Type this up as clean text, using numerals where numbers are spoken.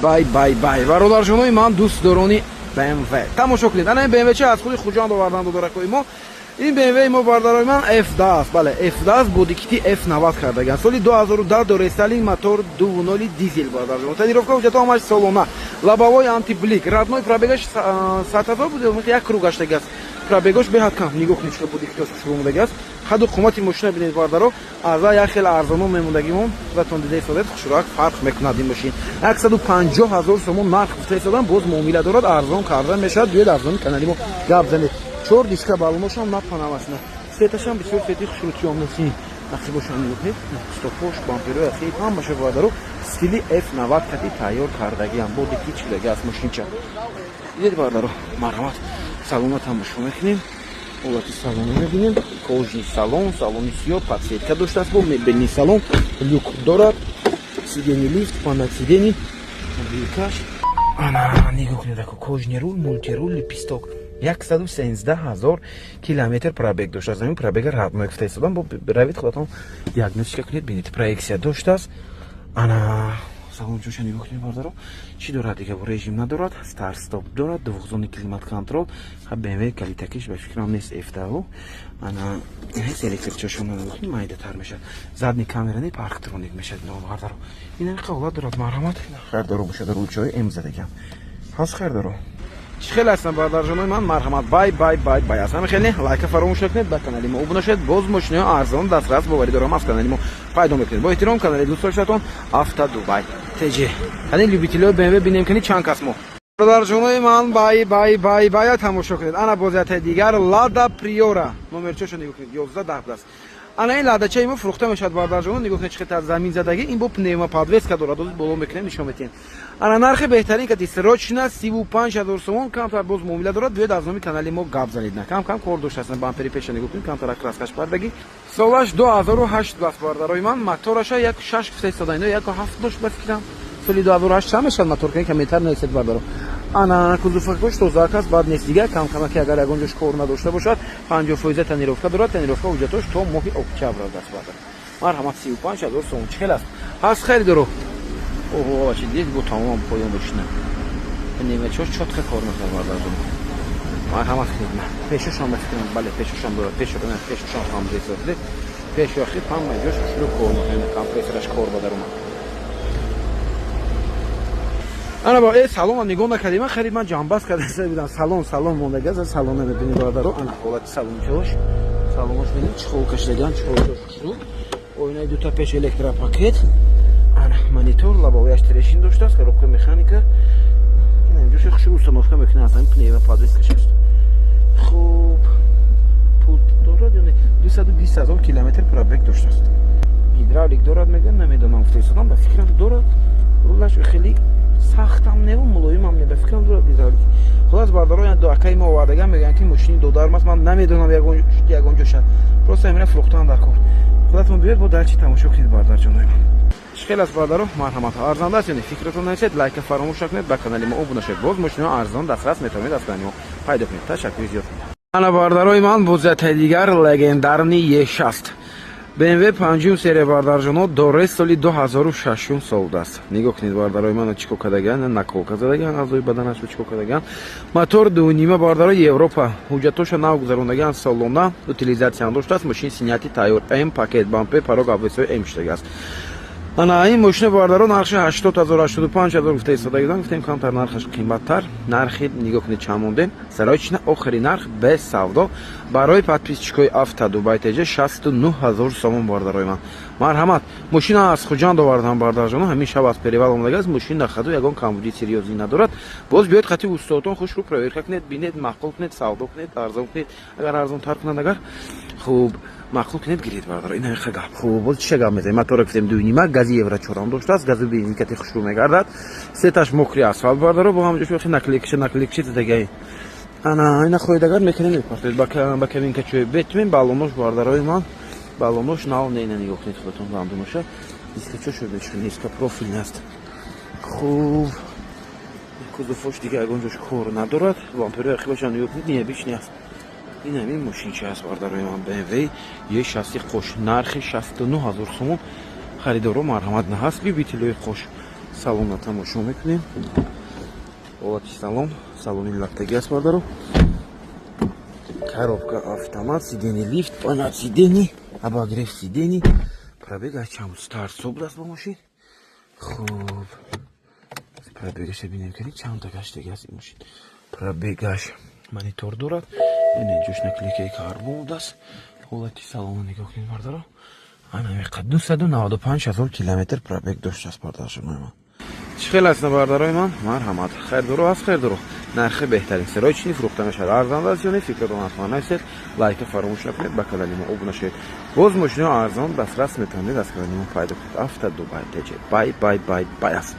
Бай, бай, бай, бародарҷонои ман, дӯстдорони BMW, тамошо кунед. Ана ин BMW чи аз худи Хуҷанд овардан, додаракои мо. Ин BMW мо, бародарои ман, F10 аст. Бале, F10 аст, бодикити F90 кардаган. Соли 2010, дорестайлинг, мотор 2.0 дизел, бародарҷон. Тонировка, ҳуҷҷатҳо ҳамаш солона, лобовой антиблик, родной. Пробегаш 100 000 буд, як круг гаштаги аст. Пробегош беҳад кам. Нигоҳ кунед, чӣ бодикитош хушрӯ аст. Қаду қомати мошина бинед, бардаро. Аза як хеле арзоно мемондагимон, худатон дида истодед, хушрӯак фарқ мекунад ин мошин. 150 000 сомон нарх гуфта истодам, боз муомила дорад, арзон карда мешавад. Биёед, арзони канали мо гап занед. Чор диска, балоношам напанам аст. Светашам бисёр свети хушрӯтиёмнаси нақибошам нигоҳ кунед, стопош, бамперои ахи ҳамаша, бардаро, стили F90 кати тайёр кардагиам, бодики чидаги аст мошинча. Дидед, бардаро? Марҳамат, салона тамошо мекунем. Ҳолати салона мебинем: кожаный салон, салони сиёҳ, подсветка доштааст, бо мебельный салон, люк дорад, сиденье лифт, панак сиденье, мобилкаш. Ана нигоҳ кунед, ако, кожаный руль, мультируль, лепесток. 113 000 километр пробег доштааст. Ҳамин пробега родной гуфта истодам, бо равед, худатон диагностика кунед, бинед. Проекция доштааст. Ана салончоша нигоҳ кунед, бардаро. Чӣ дорад дига? Режим надорад, старт стоп дорад, двухзонный климат контроль. BMW калитакиш ба фикрам нест, F10. Ана ҳеч электричошон нигоҳ кунед, майдатар мешавад. Задний камера не, парктроник мешавад, бардаро. Ин ҳамин ҳолат дорад. Марҳамат, хайрдоро бошад, рулчаҳои М задагиам ҳаст. Хайрдоро чӣ хеле ҳастанд, бародарҷонои ман? Марҳамат, бай, бай, бай, бай. Аз ҳама хеле лайка фаромӯш накунед, ба канали мо обуна шавед. Боз мошинаҳои арзон дастрас, боварӣ дорам, аз канали мо пайдо мекунед. Бо эҳтиром, канали дӯстдоштатон Авто Дубай ТЖ. Кани, любителиҳои BMW, бинем, кани чанд кас мо. Бародарҷонои ман, бай, бай, бай, бая тамошо кунед. Ана бозиятаи дигар, Лада Приора, номерчошо нигоҳ кунед, 11 10 аст. Ана ин ладачаи мо фурӯхта мешавад, бародарҷоно. Нигоҳ кунед, чӣ хел замин задагӣ. Ин бо пневмоподвеска дорад, боло мекунем, нишон метиҳем. Ана нархи беҳтарин кати срочно 35 000 сомон, камтар боз муомила дорад. Биёед, аз номи канали мо гап занед. На кам кам кор доштааст. Бампери пеша нигоҳ кунед, камтар краскаш пардагӣ. Солаш 2008 аст, бародарои ман. Мотораша 1.6 гуфта истода, ино 1.7 дошт ба фикрам. Соли 2008 чанд мешавад мотор? Кани, комментар нависед, бардаро. Ана кузовакош тозаак аст, баъд нест. Дигар камкамаки, агар ягон ҷош кор надошта бошад, 50 фоиза тонировка дорад. Тонировка, ҳуҷҷатош то моҳи октябр аст, бардар. Марҳамат, 35 000 сомон. Чӣ хел аст? Ҳаст харидоро? Оҳо, чи дид, бо тамомам поён бошина. Немачош чётко кор мекунад, бардарҷон. Марҳамат кунед. Пешошам ба фикрам, бале, пешошам дорад. Пешо, пешошам компрессор дид, пешо ахир ҳама ҷош хушрӯ кор мекунад, компрессораш кор ба даромад. Ана ба салона нигоҳ накардем. Ман харид, ман ҷамбаст карда будам. Салон, салон мондаги аст, салона мебинед, бародаро. Ана ҳолати салончош, салонош бинед, чӣ хол кашидаган, чӣ холчош хушрӯ. Оинаи дута пеш, электропакет, ана монитор, лобовояш трещин доштааст, коробка механика. Инҷоша хушрӯ установка мекунад, аз ҳамин пневмоподвескаш аст. Хуб, пул дорад ё не? 220 000 километр пробег доштааст. Гидравлик дорад, мегӯям, намедонам, гуфта истодам, ба фикрам дорад. Рулаш хеле сахтам неву мулоимам не, ба фикрам дорад гидравлик. Хулас, бардаро, акаи мо овардаган, мегӯянд, ки мошини додарм аст. Ман намедонам ягон ҷоша, просто ҳамина фурӯхтан дар кор. Худатон биёед, бо дарчи тамошо кунед, бардарҷонои ман. Чӣ хел аст, бардаро? Марҳамат, арзанда аст ё не? Фикратон нависед, лайка фаромӯш накунед, ба канали мо обуна шавед. Боз мошинаҳо арзон дастрас метавонед аз канали мо пайдо кунед. Ташаккури зиёд. Ана, бардарои ман, бозиятаи дигар, легендарный Е6 BMW панҷум серия, бардарҷоно, дораи соли 2006 сол аст. Нигоҳ кунед, бардарои ман, чӣ кор кардагиан, наколка задагиан, аъзои баданашро чӣ кор кардагиан. Мотор 2.5, бардаро, Европа, ҳуҷҷатоша нав гузарондагиан, солона утилизатсия доштааст. Мошини синяти тайёр, М пакет, бампер, порог, обвесои М шудагиаст. Ана ин мошина, бардаро, нархи 80 000, 85 000 гуфта истодагидан. Гуфтем, камтар нархаш қиматтар. Нархи нигоҳ кунед, чанд мондем. Срочно, охири нарх, без савдо, барои подписчикои Авто Дубай ТЖ 69 000 сомон, бардарои ман. Марҳамат, мошина аз Хуҷанд овардам, бардарҷоно, ҳамин шаб аз перевал омадагааст. Мошин на ходу, ягон камбуди серьёзный надорад. Боз биёед, хати устодон хушрӯ проверка кунед, бинед, маъқул кунед, савдо кунед, арзон кунед. Агар арзонтар кунанд, агар хуб маъқул кунед, гиред, бардаро. Ин ҳамиқа гап. Хуб, боз чиша гап мезанем? Мотора гуфтем, 2.5, гази евро чорам доштааст, газу бензинкати хушрӯ мегардад. Сеташ мокрый асфалт, бардаро, бо ҳамҷош наклейкаша, наклейкаши задагаи. Ана ина хоҳед, агар мекунем, мепартед ба кабинка чӯй бетмем. Балонош, бардарои ман, балонош нав не. Ина нигоҳ кунед худатон, дандоноша, дискачошо бешун, низкопрофильный аст. Хуб, кузовош дига ягон ҷош кор надорад. Бамперои ақибашам нигоҳ кунед, необычный аст. Ин ҳамин мошинча аст, бардарои ман, BMW Е6 қош, нархи 69 000 сомон. Харидоро, марҳамат, на ҳаст любителои қош. Салонро тамошо мекунем. Ҳолати салон, салони латтагӣ аст, бардаро. Коробка автомат, сиденье лифт, память сидений, обогрев сидений. Пробег чанд? Старт-стоп аст бо мошин. Хуб, пробегаша бинем, кани, чандта гаштаги аст ин мошин. Пробегаш монитор дорад, ин ҷош наклейкаи карбон будааст. Ҳолати салона нигоҳ кунед, бардаро. Ана 295 000 километр пробег доштааст, бардаршонои ман. Чӣ хел аст, бардарои ман? Марҳамат, хайрдуро аст, хайрдуро. Нархи беҳтарин, серои чини фурӯхта мешавад. Арзанда аст ё не, фикратон ҳатман нависед. Лайка фаромӯш накунед, ба канали мо обуна шавед. Боз мошинои арзон дастрас метавонед аз канали мо пайдо кунед. Авто Дубай теҷе. Бай, бай, бай, бай аст.